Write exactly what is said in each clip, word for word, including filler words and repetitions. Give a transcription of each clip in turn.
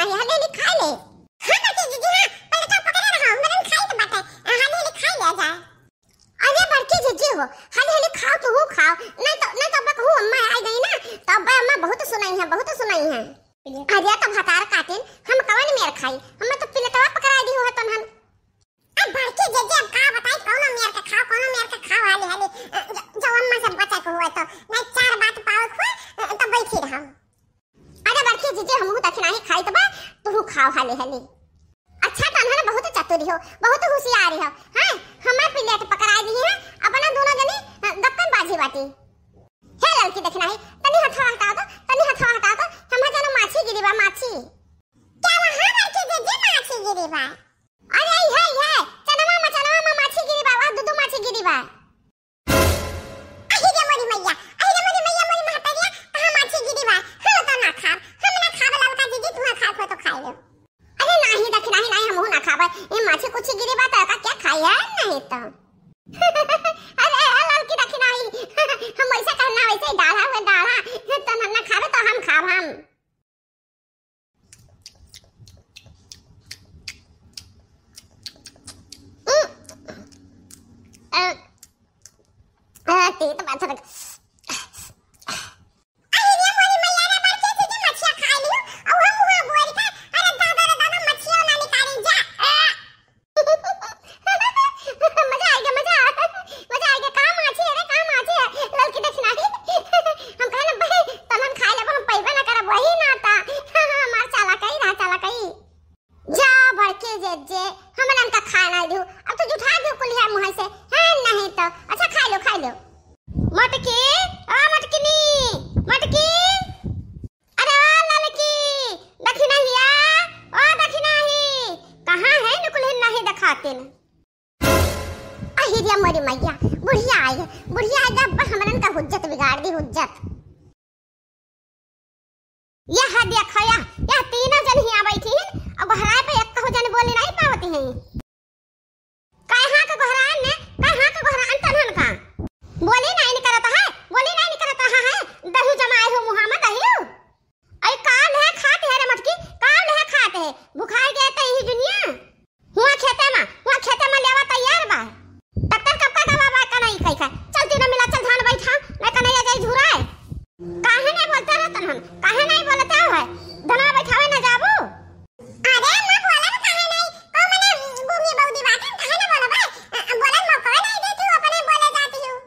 अरे, हाली हाली खाइ ले। हाँ, बड़की जिज्जी, हाँ, पहिले तो पकड़े रहो, हमरे में खाई तो बाटे। आ, हाली हाली खाइ ले जाए। अरे, बड़की जिज्जी हो, हाली हाली खाओ, तुहू खाओ, नहीं तो, नहीं तो अब कहूँ अम्मा आ गई ना, तो अब अम्मा बहुत सुनाई है, बहुत सुनाई है। अरे, तो भतार काटिन, हम कवन मेर खाई, हमें तो प्लेटवा पकड़ाइ दिहो है तनहन। अब बड़की जिज्जी, अब का बताई, कौनो मेर के खाओ, कौनो मेर के खाओ, हाली हाली, अ, ज-, जब अम्मा से बचे के हुए तो, नहीं चार बात पावे के हुए, अ, तो बैठी रहम। अरे बड़की जिज्जी, हमहू दखिनाही खाइत बा, तुहू खाओ हाली हाली। अच्छा, तनहन बहुत चतुरी हो, बहुत होशियारी हो, हैं? हमार प्लेट पकड़ाइ दिही है, अपना दोनों जनी, अ, दक्कन बाजी बाटी। हे ललकी दखिनाही, तनी हथवा हटाओ तो, तनी हथवा हटाओ तो, हमार जानो माछी गिरी बा, माछी। का हुआ बड़की जिज्जी, माछी गिरी बा? अरे, ई है, ई है, चनवा मा, चनवा मा माछी गिरी बा, वाह, दू दू माछी गिरी बा। अहि रे मोरी मैया, अहि रे मोरी मैया, मोरी महतरिया, कहाँ माछी गिरी बा? हम तो ना खाब, हम ना खाब ललका जिज्जी, तुहाँ खाए को तो खाए लो। अरे नाही दखिनाही, नाही, हमहू ना खाब। ए माछी कुछी गिरी बा, तो का क्या खाई है? नहीं तो। अरे, ए ललकी दखिनाही, हम वैसे कहना, वैसे ही डाढ़ा हुए, डाढ़ा, तो हम ना खाबे, तो हम खाब हम। अ, अ, तीत बात है। अरे रे मोरी मैया रे, बड़की जिज्जी मछिया खाइ लियो, अउ हम हुआँ बोरि के, अरे दादा रे दादा, मछिया ना निकाली जा। अ। मजा आइगा, मजा, मजा आइगा। का माछी है रे, का माछी है? ललकी दखिनाही। हम कहे ना, भाई, तनहन खाइ लेबो, हम पइबे ना करब, वही ना ता। हमार चालाकई रहा, चालाकई। जा बड़की जिज्जी, हमनन का खाए नाहीं दिहू, अब तू जुठा दिहू कुलिया मुँह से, हैं, नहीं तो। अच्छा, खाइ लो, खाइ लो। मटकी, ओ मटकिनी, मटकी। अरे ओ ललकी, दखिनहिया, ओ दखिनही, कहाँ है नु कुलिया नहीं देखातिन? अहि रे मोरी मैया, बुढ़िया आइ है, बुढ़िया आइ है, अब हमनन का हुज्जत बिगाड़ दी, हुज्जत। यह देखो या, यह तीनों जन हियाँ बैठी हैं अउ गोहराए पे एक्कहू जन बोली नाहीं पावती हैं। कहाँ के गोहरान ने, कहाँ के गोहरान तनहन का? बोली नाहीं निकरत है, बोली नाहीं निकरत है, दही जमाए हो मुँहा मा दही। अई का लेहे खात है रे मटकी, का लेहे खात है? भुखाइ गए त इही दुनिया। हुआँ खेते मा, हुआँ खेते मा लेवा तैयार बा। ट्रैक्टर कब का गवा बा कनई कई का। चल तीनों मिला चल धान बैठा, नहीं कनैया जाई झुराए। काहे नहीं बोलता रहतन हम? काहे नहीं बोलता है? धनवा बैठावे न जाबू? अरे अम्मा बोला न काहे नहीं? कौ मने गूंगी बौदी बाटे, काहे न बोलबे? अ, अ, बोले मौका नहीं देती हूँ, अपने बोले जाती हूँ।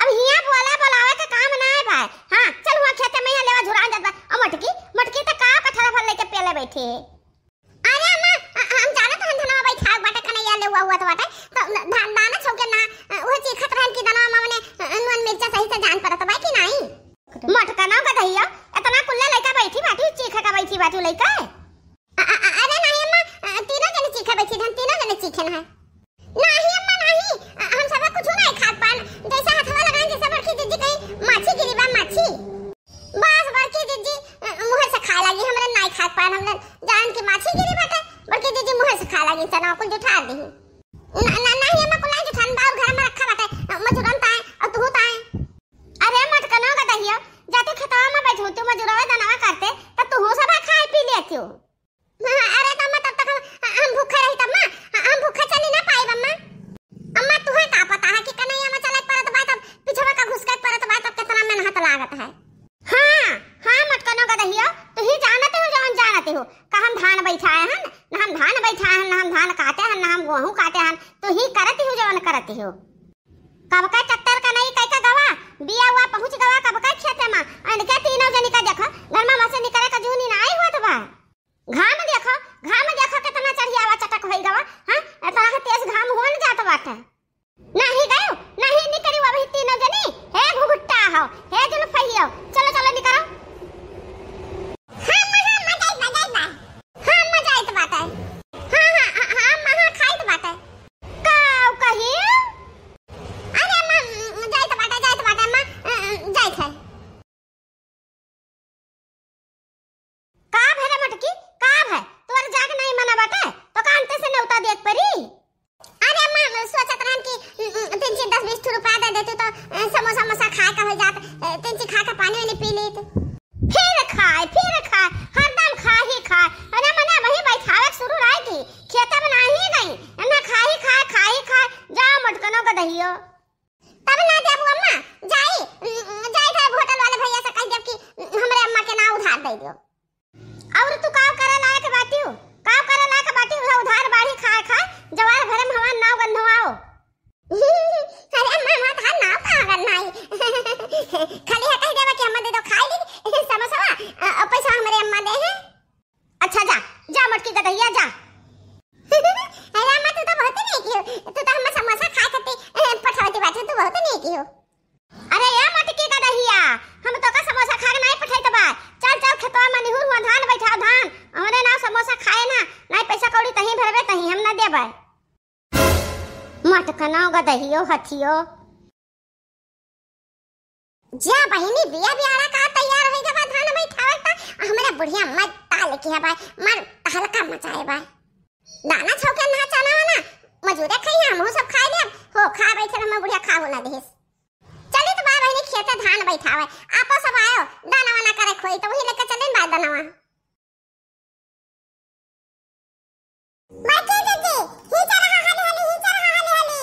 अब हियाँ बोला बोलावे के काम ना है भाई। हाँ, चल हुआँ खेते मा लेवा झुरान जात बा। अ, मटकी, मटकी त का कठरा भर लेके पेले बैठी है। अरे अम्मा, अ, हम जानत हन धनवा बैठाव बाटे कनैया लेवा हुआ त बाटे। त न-, धान दाना छौके ना, अ, उहे चीखत रहन कि धनवा मा मने, अ, नून मिर्चा सही से जान परत बा कि नाहीं? मटकनौ का दहिया, इतना कुल्ले लइका बैठी बाटी, चीखे का बैठी बाटी लइका। अ, अ, अ, अरे नाहीं अम्मा, अ, तीनों जने चीखे बैठी हन, तीनों जने चीखे ना है। नाहीं अम्मा, नाहीं, अ, हम सब कुछ नाहीं खात पान, जैसे हथवा लगाएं, जैसे बड़की जिज्जी कहीं माछी गिरी बा, माछी। बस बड़की जिज्जी, अ, मुँह से खाए लगी, हमरे नाहीं खात पान, हमरे जान की माछी गिरी बाटे, बड़की जिज्जी मुँह से खाए लगी, चना कुल जुठा दी। न-, न-, नाहीं अम्मा, कुल नाहीं जुठान, बाउर घर मा रखा बाटे, अ, मजूरन ताए, अ, तुहू ताए। अरे मटकनौ का दहिया, जातू खेतवा मा बैठू, तू मजूरवा दनवा करते, त तुहू सब खाए पी लेतू। हाँ, अरे त अम्मा, तब तक हम, हम भूखे रही तब अम्मा, हम भूखे चली ना पाइब अम्मा। अम्मा, तुहे का पता है कि कनैया मा चले परत बा, तब पिछवा का घुसके परत बा, तब कितना मेहनत लागत है। हाँ, हाँ, मटकनौ का दहिया, तू ही जानते हो, जवन जानते हो, का हम धान बैठाए हन, ना हम धान बैठाए हन, ना हम धान काटे हन, ना हम गेहूं काटे हन, तू ही करती हो, जवन करती हो। कब का ट्रैक्टर कनई कई का गवा, बिया हुआ पहुँच गवा, कब का खेते मा, इनके तीनों जनी का देखो, घर मा से निकले का जूनी नाहीं होत बा। घाम देखो, घाम देखो, कितना चढ़ियावा चटक होई गवा, हाँ? इतना के तेज घाम होन जात बाटे। नाहीं गयो, नाहीं निकरी अबही तीनों जनी। हे घुघुट्टा हो, हे जुल्फई हो, चलो, चलो निकरो। हाँ, अम्मा, हाँ, अम्मा, जाइत बा, जाइत बा। हाँ, अम्मा, जाइत बाटे। हाँ, हाँ, हाँ, हाँ, अम्मा, हाँ, खाइत बाटे। काउ कही? अरे अम्मा, जाइत बाटे, जाइत बाटे, अम्मा, अ, अ, जाइत है। दे दियो। और तू का करे लायक बाटियो? का करे लायक बाटियो? उहे उधार बाढ़ी खाए खाए, जवार भरे में हमार नाव गंधवाओ। अरे अम्मा, हमार तहार नाव कहाँ गंधाई? खाली है कह देबा कि अम्मा दे दो, खाई ली समोसवा, अ, अ, पैसा हमरे अम्मा दे हैं। अच्छा जा, जा मोटकी गदहिया जा। अरे अम्मा, तू तो बहुत नेक हो, तू तो हमें समोसा खाए खातिर, अ, पठवती बाटी, तू बहुत नेक हो। अरे ए मोटकी गदहिया, हम तोका समोसा खा के नाहीं पठैत बा। चल, चल, खेतवा में निहुर हुआ धान बैठाओ, धान। हमरे नाव समोसा खाए ना, नाहीं पैसा कौड़ी तहीं भरबे, तहीं हम ना देबै। मटकनो गदहियो हथियो। जा बहिनी, बिया बियाड़ा का तैयार होइ गवा धान बैठावे त, हमरे बुढ़िया मत ताल के है भाई, मर तहलका मचाए बा। दाना छौके ना चना वाना, मजूरे खाई है, हमहू सब खाई लेब। हो खा बैठे, हमर बुढ़िया खाहू ना देहिस। चली त बा बहिनी खेते धान बैठावे, आपो सब आयो, दाना वाना करे खोई त वही लेके चलिन बा दनवा। बड़की जिज्जी, ही चल रहा हाली हाली, ही चल रहा हाली हाली।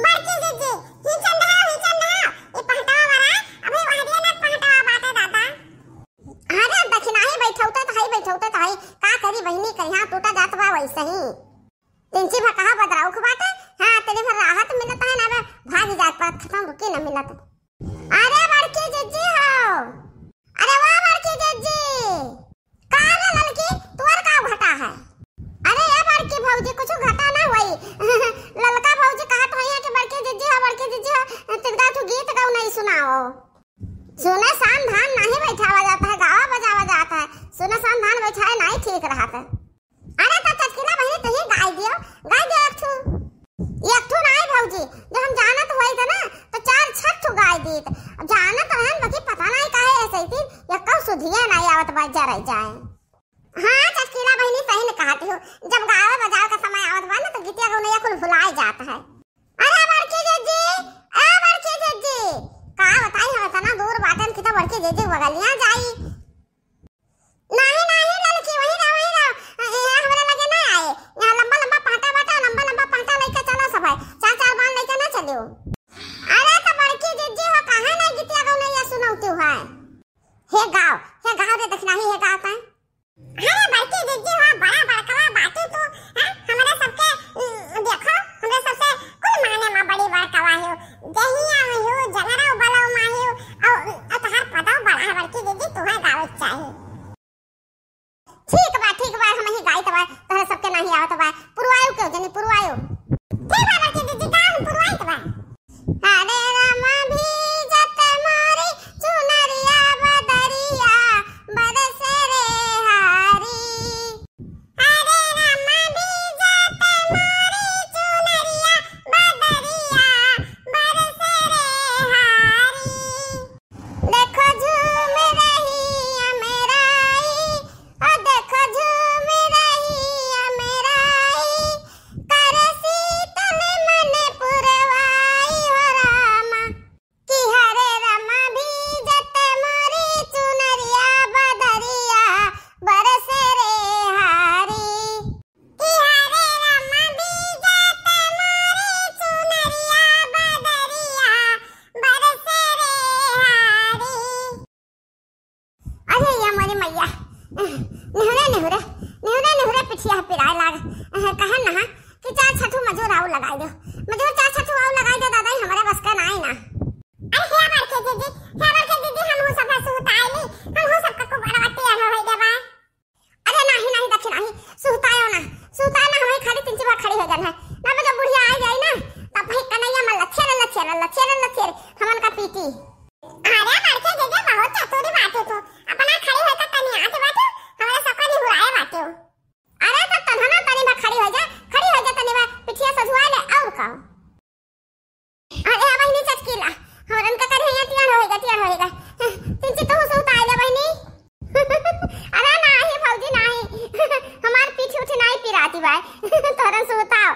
बड़की जिज्जी, ही चल रहा, ही चल रहा। ई पहटवा वाला, अभी वह दिया ना पहटवा बाटे दादा। अरे दखिनाही बैठौते त हई, बैठौते त हई, का करी बहिनी, कहिया टूटा जात बा वैसे ही। तिनची भर कहा बदराउख बाटे, हाँ, तनी भर राहत मिलत है ना, बे, भाग जात पर खतम रुकी न मिलत। अरे बड़की जिज्जी हो, अरे वाह बड़की जिज्जी, का रे ललकी, तोर का घटा है? अरे ए बड़की भौजी, कुछ घटा ना होई। ललका भौजी कहत होई है कि बड़की जिज्जी हो, बड़की जिज्जी हो, तिनका तू गीत गाओ नहीं सुनाओ। सुने सान धान नाही बैठावा जात है, गावा बजावा जात है। सुने सान धान बैठाए नाही ठीक रहत है। अरे त चटकीला बहिनी तुही गाय दियो, गाय दियो एक ठू। एक ठू नाही भौजी, जो हम जानत होई त ना तो चार छह ठू गाय दीत। अब जानत रहन बाकी पता नाही काहे ऐसे ही थी, या कब सुधिया नाही आवत बा जरे जाए। हाँ चटकीला बहिनी सही न कहत हो, जब गावे बजावे का समय आवत बा ना तो गीतिया गौनैया कुल भुलाए जात है। अरे बड़की जिज्जी, ए बड़की जिज्जी, का बताई हम इतना दूर बाटन की तो बड़की जिज्जी बगलिया जाई। नाही, नाही ललकी, वही रहो, वही रहो। ए, हमरा लगे ना आए। यहाँ लंबा लंबा पाटा बाटा, लंबा लंबा पाटा लेके चलो सब है। चार चार बान लेके ना चलियो। अरे तो बड़की जिज्जी हो, काहे ना गीतिया गौनैया सुनौती है? हे गाओ, हे गाओ रे दखिनाही, हे गाओ तैं। अरे बड़की जिज्जी हो, बड़ा बड़कवा बाटी तू, हाँ? हमरे सबके, उम, देखो, हमरे सबसे कुल माने में बड़ी बड़कवा हो। देहिया में हो, जंगरा बलौ माही हो, और, और तोहार पदौ बड़ा है बड़की जिज्जी, तुहे गावे के चाही। ठीक बा, ठीक बा, हम ही गाइत बा, तोहरे सबके नाही आवत बा, पुरवायो क्यों जनी, पुरवायो। ठीक बा बड़की जिज्जी, गाओ, हम पुरवाइत बा। हरे राम भीजत मोरी चुनरिया बदरिया बरसे रे हारी। हरे राम भीजत मोरी चुनरिया बदरिया बरसे रे हारी। देखो झूम रही अमराई, ओ देखो झूम रही अमराई, कर शीतल मन पुरवाई हो रामा। कि हरे रामा भीजत मोरी चुनरिया बदरिया बरसे रे हारी। कि हरे रामा भीजत मोरी चुनरिया बदरिया बरसे रे हारी। अरे या मोरी मैया, निहुरे निहुरे, निहुरे निहुरे पिठिया पिराए लाग। कहन नहा कि चार छठू मजूर आऊ लगाई दो, मजूर चार छठू आऊ लगाई दो दादा, ई हमरे बस का नाई ना। अरे हे बड़के दीदी, हे बड़के दीदी, हमहू सब सुहताइली, हमहू सब कको बड़वती अढ़ो होई देबा। अरे नाही नाही दखिनाही, सुहतायो ना, सुहतायो ना, हमही खाली तीन चार बार खड़ी हो जान है ना, जब बुढ़िया आ जाई ना तब भाई कन्हैया में लच्छे रे लच्छे रे लच्छे रे लच्छे रे हमन का पीटी। अरे बड़के दीदी, बहुत चतुरी बाटे तू, अपना खड़ी होकर तनी आते बाटे, हमरा सबका निहुराए बाटे। अरे तो तन्हना तनी बा खड़ी हो जा, खड़ी हो जा तनी बा, पिठिया सजुआ ले और का। अरे बहिनी चटकीला, हमरन का करे यहाँ टियार होएगा, टियार होएगा। तिनची तू से उतार ले बहिनी। अरे नाही भौजी नाही, हमार पीठ उठ नाही पिराती बाय। तोरन से उतार,